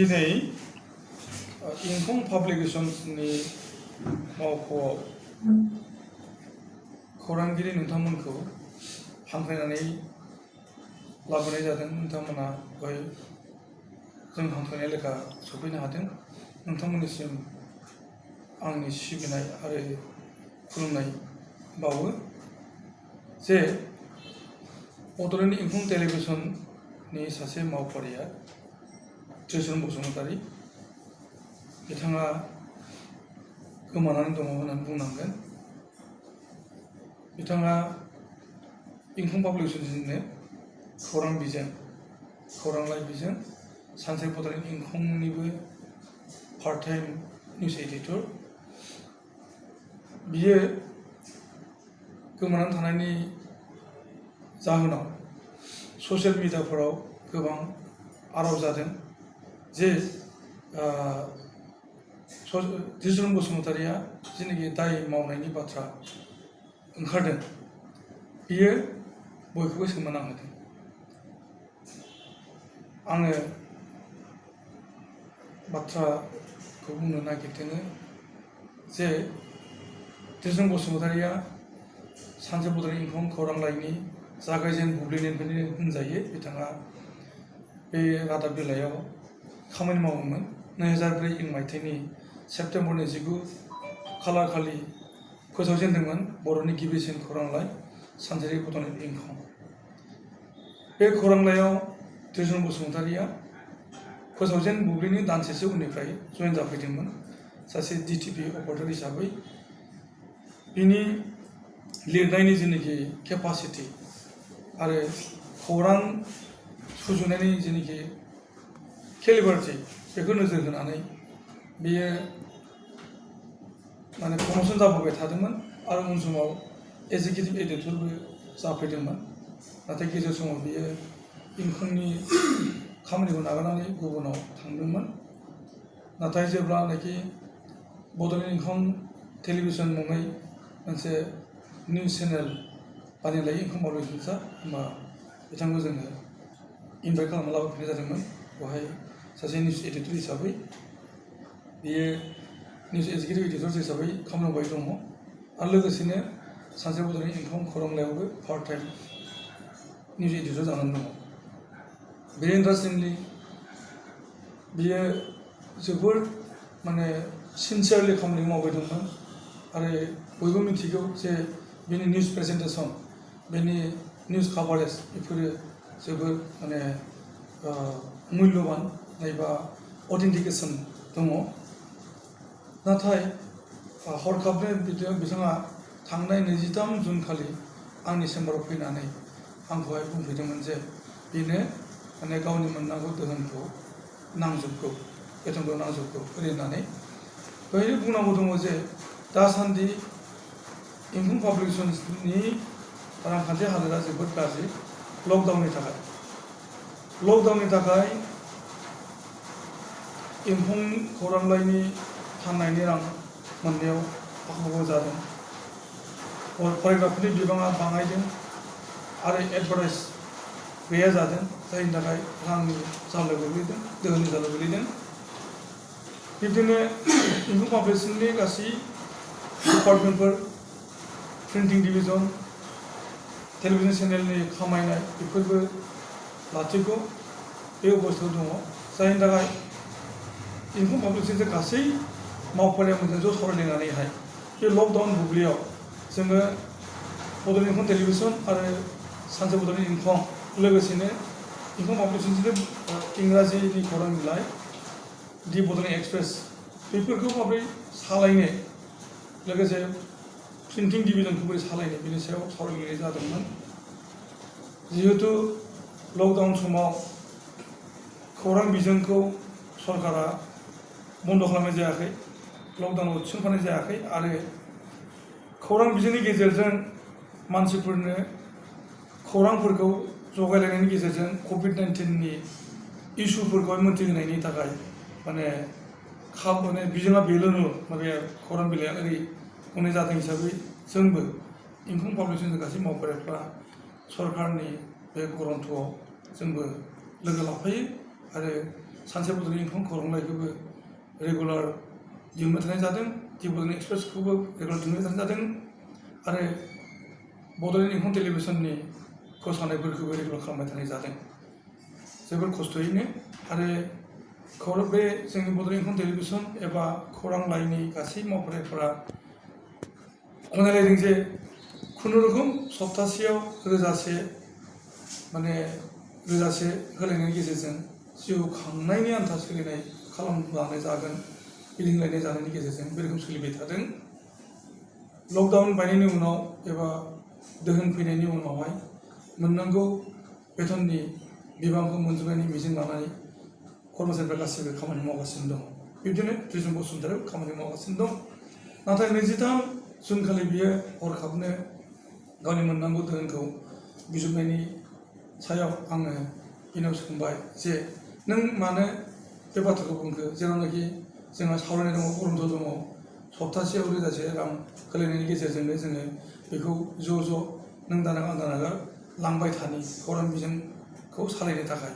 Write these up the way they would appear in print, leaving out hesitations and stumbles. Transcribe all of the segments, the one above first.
दिनै इंखं पाब्लिकेशन्सनि मावख'आव खौरांगिरि नोंथांमोनखौ हांख्रायनानै लाबोनाय जादों। नोंथांमोना बेवहाय जों हांख्रायनाय लेखा सफैनो हादों। नोंथांमोननिसिम आंनि सिबिनाय आरो खुलुमनाय बावो जे बड'लेण्ड इंखं टेलिभिजननि सासे मावफारिया त्रिसन बसुमतारी बिथाङा गोमानानै दङ होननानै बुंनांगोन। बिथाङा इंखं पाब्लिकेशन्सनिनो खौरां बिजों खौरांलाइ बिजों सानसेनिर बड'लेण्ड इंखंनिबो पार्ट टाइम निउस एडिटर। बियो गोमानानै थानायनि जाहोनाव ससियेल मिडियाफोराव गोबां आराव जादों जे त्रिसन बसुमतारीया जेनाखि दाय मावनायनि बाथ्रा ओंखारदों बियो बयखौबो सोमोनांहोदों। आङो बाथ्राखौ बुंनो नागिरदों जे त्रिसन बसुमतारीया सानसे बड'लेण्ड इंखं खौरांलाइनि जागायजेन बुब्लिनिफ्रायनो होनजायो। बिथाङा बे रादाब बिलाइयाव खामानि मावोमोन। 2004 मायथाइनि सेप्तेम्बरनि 19 खालार खालि फोसावजेनदोंमोन बर'नि गिबिसिन खौरांलाइ सानसेनिर बड'लेण्ड इंखं। बे खौरांलाइयाव त्रिसन बसुमतारीया फोसावजेन बुब्लिनि दानसेसो उननिफ्राय जयेन जाफैदोंमोन सासे DTP अपारेटर हिसाबै। बिनि लिरनायनि जेनाखि केपासिटि आरो खौरां सुजुनायनि जेनाखि केलिबारिटि बेखौ नोजोर होनानै बियो प्रमसन जाबोबाय थादोंमोन आरो उन समाव एक्जिकिउटिभ एडिटरबो जाफैदोंमोन। नाथाय गेजेर समाव बियो इंखंनि खामानिखौ नागारनानै गुबुनाव थांदोंमोन। नाथाय जेब्लानाखि बड'लेण्ड इंखं टेलिभिजन मुङै मोनसे निउस चेनेल बानायना लायो इंखं पाब्लिकेशन्सआ, होमबा बिथांखौ जोङो इनभाइट खालामना लाबोफिननाय जादोंमोन। बेवहाय सासे निउस एडिटर हिसाबै बियो निउस एक्जिकिउटिभ एडिटर हिसाबै खामानि मावबाय दङ आरो लोगोसेनो सानसे बड'लेण्ड इंखं खौरांलाइयावबो पार्ट टाइम निउस एडिटर जानानै दङ। भेरि इन्टारेस्टिंलि बियो जोबोर सिनसियारलि खामानि मावबाय दंमोन आरो बयबो मिथिगौ जे बेनि निउस प्रेजेन्टेसन बेनि निउस काभारेज बेफोरो जोबोर मुल्यबान एबा अथेन्टिकेसन दङ। नाथाय हरखाबनो बिथाङा थांनाय 23 जुन खालि आंनि चेम्बाराव फैनानै आंखौहाय बुंफैदोंमोन जे बेनो गावनि मोननांगौ दोहोनखौ नांजोबगौ, बेथनखौ नांजोबगौ होननानै बेहायनो बुंनांगौ दङ जे दासान्दि इंखं पाब्लिकेशन्सनि रांखान्थि हालोदा जोबोद गाज्रि। लकडाउननि थाखाय इंखं खौरांलाइनि फाननायनि रां मोननायाव आख' जादों। फरायग्राफोरनि बिबाङा बाङायदों आरो एडभार्टाइज गैया जादों, जायनि थाखाय रांनि जाल्लायाव गोग्लैदों, दोहोननि जाल्लायाव गोग्लैदों। बिब्दिनो इंखं पाब्लिकेशननि गासै डिपार्टमेन्टफोर, प्रिन्टिं डिभिजन, टेलिभिजन चेनेलनि खामायनाय बेफोरबो लाथिख' बे अबस्थायाव दङ। जायनि थाखाय इंखं पाब्लिकेशननि गासै मावफारिया मोनसे ज' सावरायलायनानैहाय बे लकडाउन बुब्लियाव जोङो बड'लेण्ड इंखं टेलिभिजन आरो सानसे बड'लेण्ड इंखं लोगोसेनो इंखं पाब्लिकेशन्सनि इंराजिनि खौरां बिलाइ दि बड'लेण्ड एक्सप्रेस बेफोरखौ माबोरै सालायनो, लोगोसे प्रिन्टिं डिभिजनखौ बोरै सालायनो बेनि सायाव सावरायलायनाय जादोंमोन। जिहेतु लकडाउन समाव खौरां बिजोंखौ सरकारा बन्द' खालामनाय जायाखै, लकडाउनाव थिसनफानाय जायाखै आरो खौरां बिजोंनि गेजेरजों मानसिफोरनो खौरांफोरखौ जगायलायनायनि गेजेरजों कभिड-19नि इस्युफोरखौहाय मोनथिहोनायनि थाखाय बिजोङा बेल'नो खौरां बिलाइया ओरै बुंनाय जादों हिसाबै जोंबो इंखं पाब्लिकेशननि गासै मावफारियाफ्रा सरकारनि बे गरन्थ'आव जोंबो लोगो लाफायो आरो सानसे बड'लेण्ड इंखं खौरांलाइखौबो रेगुलार दिहुनबाय थानाय जादों, दि बड'लेण्ड एक्सप्रेसखौबो रेगुलार दिहुनबाय थानाय जादों आरो बड'लेण्ड इंखं टेलिभिसननि फोसावनायफोरखौबो रेगुलार खालामबाय थानाय जादों जोबोर खस्थ'यैनो आरो बे जोंनि बड'लेण्ड इंखं टेलिभिसन एबा खौरां लाइनि गासै मावफारियाफोरा गनायलायदों जे खुनुरुखुम सप्तासेयाव रोजासे होलायनायनि गेजेरजों जिउ खांनायनि आन्था सोलिनाय खालामलांनाय जागोन गिदिंलायनाय जानायनि गेजेरजों बे रोखोम सोलिबाय थादों। लकडाउन बायनायनि उनाव एबा दोहोन फैनायनि उनावहाय मोननांगौ बेथननि बिबांखौ मोनजोबनायनि मिजिं लानानै कर्मचारिफ्रा गासैबो खामानि मावगासिनो दं। बिब्दिनो ध्रुजिन बसुमतारियाबो खामानि मावगासिनो दं। नाथाय 23 जुन खालि बियो हरखाबनो गावनि मोननांगौ दोहोनखौ बिजोबनायनि सायाव आङो बिनाव सोंबाय जे नों मानो बे बाथ्राखौ बुंखो, जेरावनाखि जोंहा सावरायनाय दङ, गरन्थ दङ, सप्तासेयाव रोजासे रां होलायनायनि गेजेरजोंनो जोङो बेखौ ज' नों दानागार आं दानागार लांबाय थानि खौरां बिजोंखौ सालायनो थाखाय।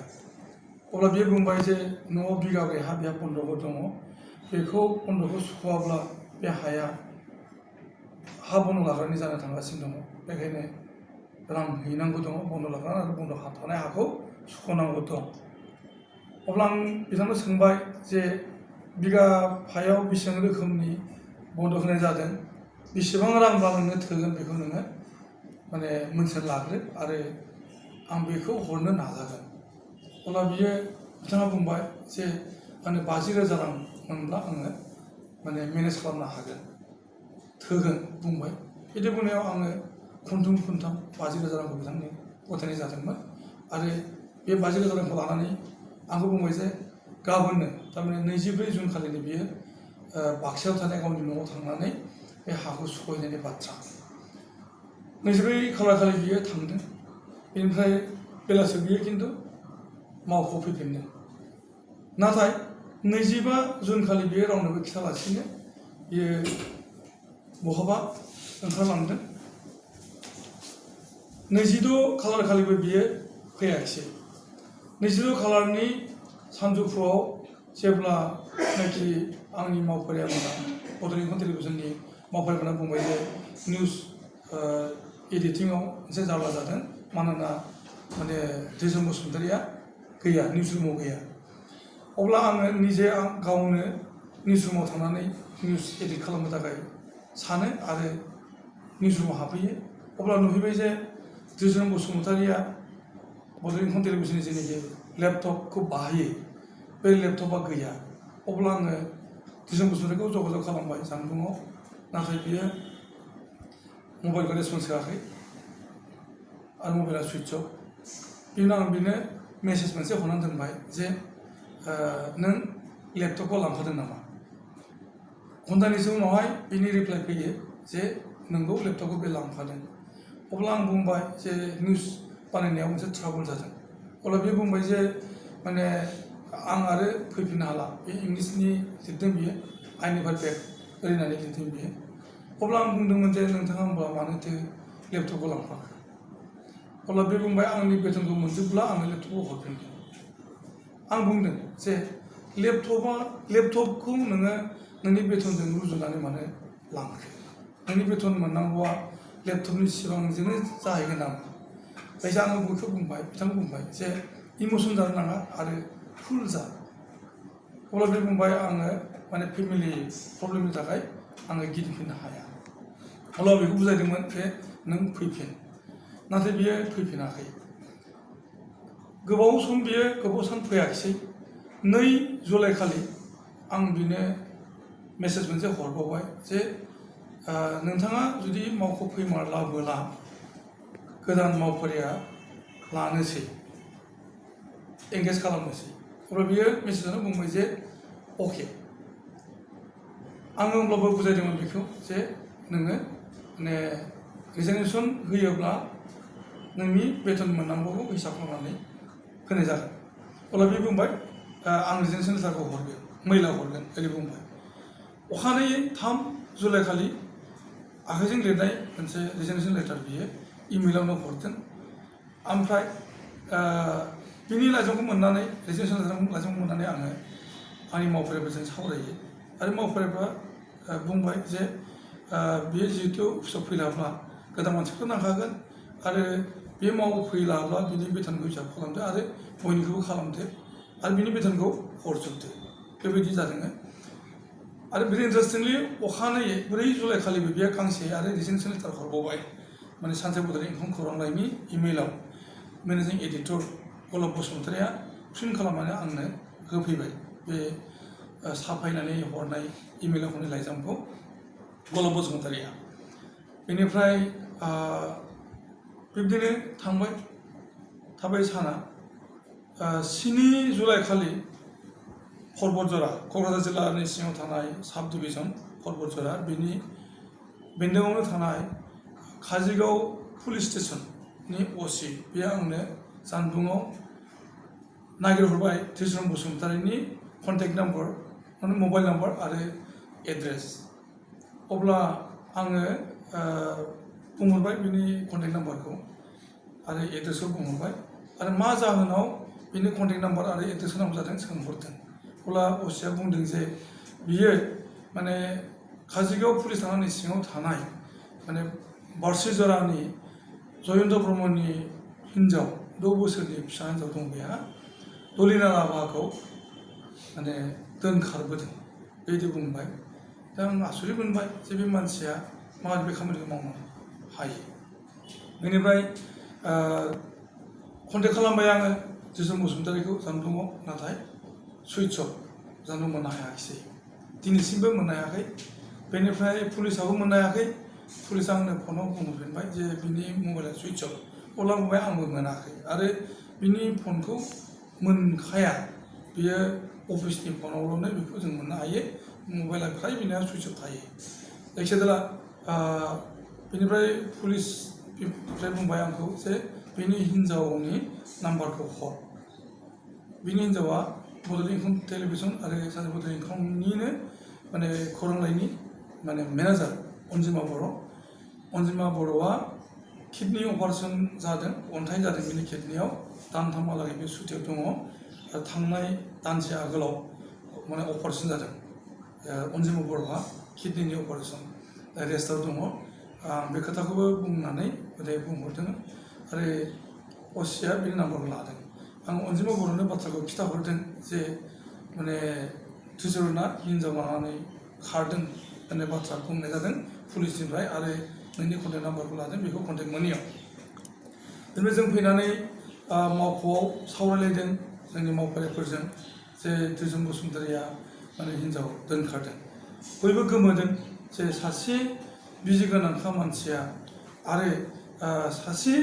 अब्ला बियो बुंबाय जे न'आव बिगाब्रै हा बिहा बन्दकआव दङ, बेखौ बन्दकखौ सुख'वाब्ला बे हाया हा बन्द लाग्रानि जानो थांगासिनो दङ, बेखायनो रां हैनांगौ दङ बन्द लाग्रा आरो बन्द थानाय हाखौ सुख'नांगौ दं। अब्ला आं बिथांनाव सोंबाय जे बिगा हायाव बेसेबां रोखोमनि बन्द होनाय जादों, बेसेबां रांब्ला नोंनो थोगोन बेखौ नोङो मोनथिना लाग्रो आरो आं बेखौ हरनो नाजागोन। अब्ला बिथाङा बुंबाय जे आंनो 50,000 रां मोनब्ला आङो मेनेज खालामनो हागोन, थोगोन बुंबाय। बिदि बुंनायाव आङो खनथाम 50,000 रांखौ बिथांनो गथायनाय जादोंमोन आरो बे 50,000 रांखौ लानानै आंखौ बुंबाय जे गाबोननो थारमाने 24 जुन खालिनो बियो बाक्सायाव थानाय गावनि न'आव थांनानै बे हाखौ सुख'हैनायनि बाथ्रा। 24 खालार खालि बियो थांदों, बेनिफ्राय बेलासियाव बियो खिन्थु मावख'आव फैफिनदों। नाथाय 25 जुन खालि बियो रावनोबो खिथालासिनो बियो बहाबा ओंखारलांदों। 26 खालार खालिबो बियो फैयाखिसै। 26 खालारनि सानजौफुआव जेब्लानाखि आंनि मावफारियामोना बड'लेण्ड इंखं टेलिभिसननि मावफारियामोना बुंबाय जे निउस एडिटिंआव मोनसे जारला जादों, मानोना ध्रुजिन बसुमतारिया गैया, निउस रुमाव गैया। अब्ला आङो निजे गावनो निउस रुमाव थांनानै निउस एडिट खालामनो थाखाय सानो आरो निउस रुमाव हाबफैयो। अब्ला नुहैबाय जे ध्रुजिन बसुमतारिया बड'लेण्ड इंखं टेलिभिसननि जेनाखि लेपटपखौ बाहायो, बे लेपटपा गैया। अब्ला आङो ध्रुजिन बसुमतारिखौ जगाजग खालामबाय जानबुङाव, नाथाय बियो मबाइलखौ रेसपन्स होआखै आरो मबाइला सुइच अफ। बिनि उनाव आं बिनो मेसेज मोनसे हरनानै दोनबाय जे नों लेपटपखौ लांफादों नामा? घन्टानैसो उनावहाय बिनि रिप्लाइ फैयो जे नोंगौ लेपटपखौ बे लांफादों। अब्ला आं बुंबाय जे निउस बानायनायाव मोनसे ट्राबल जादों। अब्ला बे बुंबाय जे आं आरो फैफिननो हाला, बे इंलिसनि लिरदों बियो, आइ नेभार बेक ओरैनानै लिरदों बियो। अब्ला आं बुंदोंमोन जे नोंथाङा होमबा मानोथो लेपटपखौ लांफाखो? अब्ला बे बुंबाय आंनि बेथनखौ मोनजोबब्ला आङो लेपटपखौ हरफिनगोन। आं बुंदों जे लेपटपखौ नोङो नोंनि बेथनजों रुजुनानै मानो लांखो? नोंनि बेथन मोननांगौआ लेपटपनि सिबांजोंनो जाहैगोन नामा? जायखिया आङो बेखौ बुंबाय, बिथाङा बुंबाय जे इमसन जानो नाङा आरो कुल जा। अब्ला बे बुंबाय आङो फेमिलि प्रब्लेमनि थाखाय आङो गिदिंफिननो हाया। अब्ला बेखौ बुजायदोंमोन जे नों फैफिन, नाथाय बियो फैफिनाखै। गोबाव सान फैयाखिसै। 2 जुलाइ खालि आं बिनो मेसेज मोनसे हरबावबाय जे नोंथाङा जुदि मावख' फैमारलाबोला गोदान मावफारिया लानोसै, एंगेज खालामनोसै। अब्ला बियो मेसेजावनो बुंबाय जे अके। आङो होमब्लाबो बुजायदोंमोन बेखौ जे नोङो रिजाइनेसन होयोब्ला नोंनि बेथन मोननांगौखौ हिसाब खालामनानै होनाय जागोन। अब्ला बे बुंबाय आं रिजाइनेसन लेटारखौ हरगोन, मेइलाव हरगोन ओरै बुंबाय। अखानायै 3 जुलाइ खालि आखाइजों लिरनाय मोनसे रिजाइनेसन लेटार बियो इमेइलावनो हरदों। ओमफ्राय बिनि लाइजामखौ मोननानै रेजिगनेसन लाइजामखौ मोननानै आङो आंनि मावफारियाफोरजों सावरायो आरो मावफारियाफ्रा बुंबाय जे बियो जिहेतु अफिसाव फैलाब्ला गोदान मानसिखौ नांखागोन आरो बे मावफैलाब्ला बिनि बेथनखौ हिसाब खालामदो आरो बयनिखौबो खालामदो आरो बिनि बेथनखौ हरजोबदो बेबायदि जादों आरो भेरि इन्टारेस्टिंलि अखानायै 4 जुलाइ खालिबो बियो गांसे आरो रेजिगनेसन लेटार हरबावबाय माने सानसे बड'लेण्ड इंखं खौरांलाइनि इमेलाव मेनेजिं एडिटर गलब बसुमतारिया प्रिन्ट खालामनानै आंनो होफैबाय बे साफायनानै हरनाय इमेलाव हरनाय लाइजामखौ गलब बसुमतारिया बेनिफ्राय बिब्दिनो थाबाय साना 7 जुलाइ खालि परबतजरा क'क्राझार जिल्लानि सिङाव थानाय साब डिभिजन परबतजरा बिनि बेन्दोङावनो थानाय काजिगाव पुलिस स्टेशननि असि बेयो आंनो जानबुङाव नागिरहरबाय धीरजन बसुमतारिनि कन्टेक्ट नाम्बार माने मबाइल नाम्बार आरो एड्रेस अब्ला आङो बुंहरबाय बिनि कन्टेक्ट नाम्बारखौ आरो एड्रेसखौ बुंहरबाय आरो मा जाहोनाव बिनि कन्टेक्ट नाम्बार आरो एड्रेसखौ नांगौ जादों सोंहरदों अब्ला असिया बुंदों जे बियो माने काजिगाव पुलिस थानानि सिङाव थानाय माने बारसिजरानि जयन्त ब्रह्मनि हिन्जाव 6 बोसोरनि फिसा हिन्जाव दं बेहा दलिना राभाखौ माने दोनखारबोदों बेबायदि बुंबाय दा आं आसरित मोनबाय जे बे मानसिया माबोरै बे खामानिखौ मावनो हायो बेनिफ्राय कन्टेक्ट खालामबाय आङो धीरजन बसुमतारिखौ जानबुङाव नाथाय सुइट्स अफ जानबुं मोननो हायाखिसै दिनैसिमबो मोननो हायाखै बेनिफ्राय पुलिसाबो मोननो हायाखै पुलिसा आंनो फनाव बुंहरफिनबाय जे बिनि मबाइला सुइट्स अफ अब्ला बुंबाय आंबो मोनाखै आरो बिनि फनखौ मोनखाया बियो अफिसनि फनावल'नो बेखौ जों मोननो हायो मबाइला फ्राय बिना सुइट्स अफ थायो जायखिजाया बेनिफ्राय पुलिसनिफ्राय बुंबाय आंखौ जे बिनि हिन्जावनि नाम्बारखौ हर बिनि हिन्जावा बड'लेण्ड इंखं टेलिभिसन आरो सानसे बड'लेण्ड इंखंनिनो माने खौरांलाइनि माने मेनेजार अनजिमा बर'आ किडनि अपारेशन जादों अन्थाइ जादों बिनि किडनियाव दानथामहालागै बे सुटियाव दङ आरो थांनाय दानसे आगोलाव माने अपारेशन जादों अनजिमा बर'आ किडनिनि अपारेशन रेस्टआव दङ बे खोथाखौबो बुंनानै बुंहरदों आरो असिया बिनि नाम्बारखौ लादों आं अनजिमा बर'नो बाथ्राखौ खिथाहरदों जे माने धीरजना हिन्जाव लानानै खारदों होननाय बाथ्रा बुंनाय जादों पुलिसनिफ्राय आरो नोंनि कन्टेक्ट नाम्बारखौ लादों बेखौ कन्टेक्ट मोनैयाव बेनिफ्राय जों फैनानै मावख'आव सावरायलायदों जोंनि मावफारियाफोरजों जे धीरजन बसुमतारिया माने हिन्जाव दोनखारदों बयबो गोमोदों जे सासे बिजि गोनांखा मानसिया आरो सासे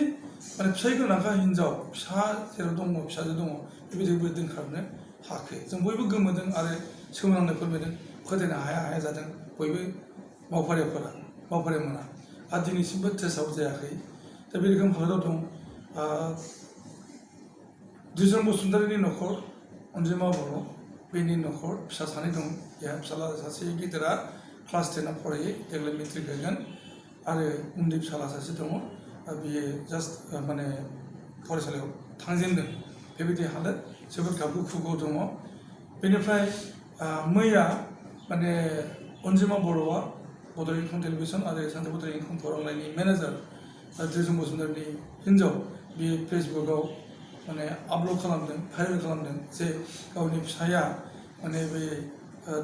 माने फिसाइ गोनांखा हिन्जाव फिसा जेराव दङ फिसाजो दङ बेबायदिबो दोनखारनो हाखो जों बयबो गोमोदों आरो सोमोनांनाय फोरमायदों फोथायनो हाया जादों बयबो मावफारिया मोना आरो दिनैसिमबो ट्रेस आउट जायाखै दा बे रोखोम हालोदाव दं धीरजन बसुमतारिनि न'खर अनजिमा बर' बेनि न'खर फिसा सानै दं बेहा फिसाला सासे गिदिरा क्लास 10आव फरायो देग्लाय मेट्रिक होगोन आरो उन्दै फिसाला सासे दङ बियो जास्ट माने फरायसालियाव थांजेनदों बेबायदि हालोद जोबोद गाबगु खुगु दङ बेनिफ्राय मैया माने अनजिमा बर'आ बड'लेण्ड इंखं टेलिभिसन आरो सानसे बड'लेण्ड इंखं खौरांलाइनि मेनेजार धीरजन बसुमतारिनि हिन्जाव बे फेसबुकआव माने आपल'ड खालामदों भाइरेल खालामदों जे गावनि फिसाया माने बे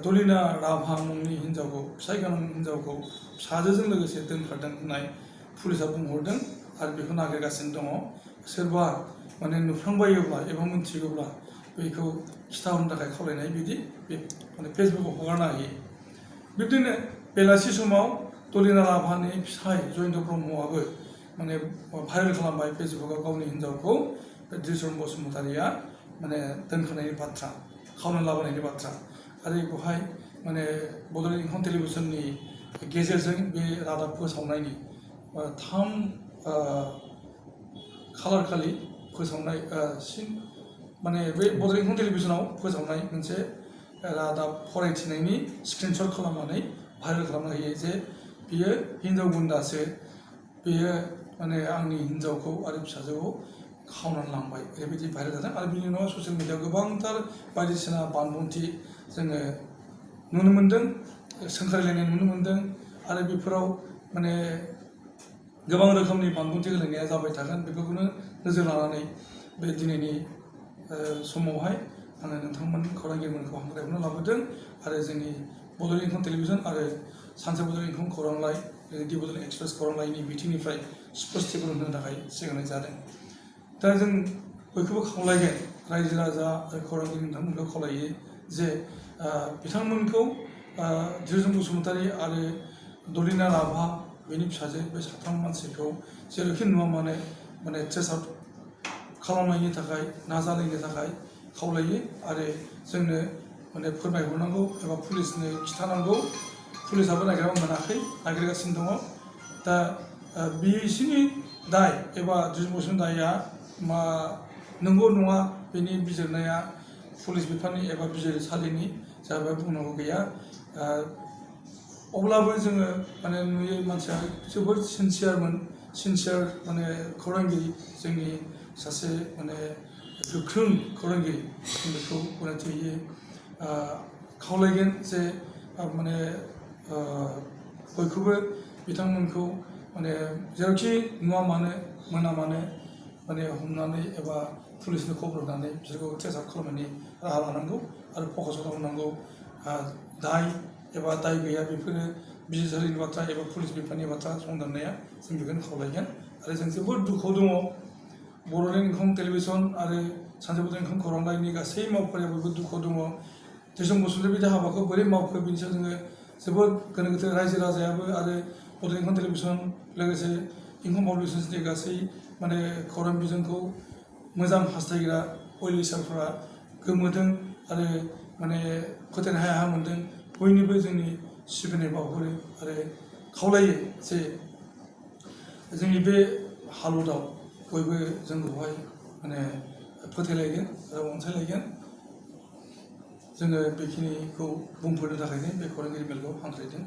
दलिना राभा मुंनि हिन्जावखौ फिसाइ गोनां हिन्जावखौ फिसाजोजों लोगोसे दोनखारदों होननाय पुलिसा बुंहरदों आरो बेखौ नागिरगासिनो दङ सोरबा माने नुफ्लांबायोब्ला एबा मिन्थिगौब्ला बेखौ खिथाहरनो थाखाय खावलायनाय बिदि बे माने फेसबुकआव हगारना होयो बिब्दिनो बेलासि समाव दलिना राभानि फिसाइ जयन्त ब्रह्मआबो माने भाइरेल खालामबाय फेसबुकआव गावनि हिन्जावखौ धीरजन बसुमतारिया माने दोनखानायनि बाथ्रा खावना लाबोनायनि बाथ्रा आरो बेवहाय माने बड'लेण्ड इंखं टेलिभिसननि गेजेरजों बे रादाब फोसावनायनि 3 खालार खालि फोसावनाय माने बे बड'लेण्ड इंखं टेलिभिसनाव फोसावनाय मोनसे रादाब फरायथिनायनि स्क्रिनशट खालामनानै भाइरेल खालामनो होयो जे बियो हिन्जाव गुन्दासो बेयो माने आंनि हिन्जावखौ आरो फिसाजोखौ खावनानै लांबाय ओरैबायदि भाइरेल जादों आरो बिनि उनाव ससियेल मिडियायाव गोबांथार बायदिसिना बानबुंथि जोङो नुनो मोन्दों सोंखारिलायनाय नुनो मोन्दों आरो बेफोराव माने गोबां रोखोमनि बानबुंथि होलायनाया जाबाय थागोन बेफोरखौनो नोजोर लानानै बे दिनैनि समावहाय आङो नोंथांमोन खौरांगिरिमोनखौ हांख्रायहरनो लाबोदों आरो जोंनि बड'लेण्ड इंखं टेलिभिजन आरो सानसे बड'लेण्ड इंखं खौरांलाइ दि बड'लेण्ड एक्सप्रेस खौरांलाइनि बिथिंनिफ्राय स्पष्टिकरन होनो थाखाय सिगांनाय जादों दा जों बयखौबो खावलायगोन रायजो राजा आरो खौरांगिरि नोंथांमोनखौ खावलायो जे बिथांमोनखौ धीरजन बसुमतारी आरो दलिना राभा बेनि फिसाजो बे साथाम मानसिखौ जेरावखि नुवा मानो माने ट्रेस आउट खालामनायनि थाखाय नाजानायनि थाखाय खावलायो आरो जोंनो माने फोरमायहरनांगौ एबा पुलिसनो खिन्थानांगौ पुलिसाबो नागिरना मोनाखै नागिरगासिनो दङ दा बिसिनि दाय एबा धीरजन बसुमतारीया मा नंगौ नङा बेनि बिजिरनाया पुलिस बिफाननि एबा बिजिरसालिनि जाबाय बुंनांगौ गैया अब्लाबो जोङो माने नुयो मानसिया जोबोद सिनसियार माने खौरांगिरि जोंनि सासे माने गोख्रों खौरांगिरि बेखौ गनायथि होयो खावलायगोन जे माने बयखौबो बिथांमोनखौ माने जेरावखि नुवा मानो मोना मानो माने हमनानै एबा पुलिसनो खबर होनानै बिसोरखौ ट्रेस आउट खालामनायनि राहा लानांगौ आरो फकास खालामनांगौ दाय एबा दाय गैया बेफोरो बिजिरसालिनि बाथ्रा एबा पुलिस बिफाननि बाथ्रा संदाननाया जों बेखौनो खावलायगोन आरो जों जोबोद दुखुआव दङ बड'लेण्ड इंखं टेलिभिजन आरो सानसे बड'लेण्ड इंखं खौरांलाइनि गासै मावफारिया बयबो दुखुआव दङ धीरजन बसुमतारी बिदि हाबाखौ बोरै मावखो बिनि सायाव जोङो जोबोद गोनो गोथो रायजो राजायाबो आरो बड'लेण्ड इंखं टेलिभिजन लोगोसे इंखं पाब्लिकेसन्सनि गासै माने खौरां बिजोंखौ मोजां हास्थायग्रा वेलविसारफ्रा गोमोदों आरो माने फोथायनो हाया मोन्दों बयनिबो जोंनि सिबिनाय बावहरो आरो खावलायो जे जोंनि बे हालोदाव बयबो जों बेवहाय माने फोथायलायगोन आरो अनसायलायगोन जोङो बेखिनिखौ बुंफोरनो थाखायनो बे खौरांगिरि मेलखौ हांख्रायदों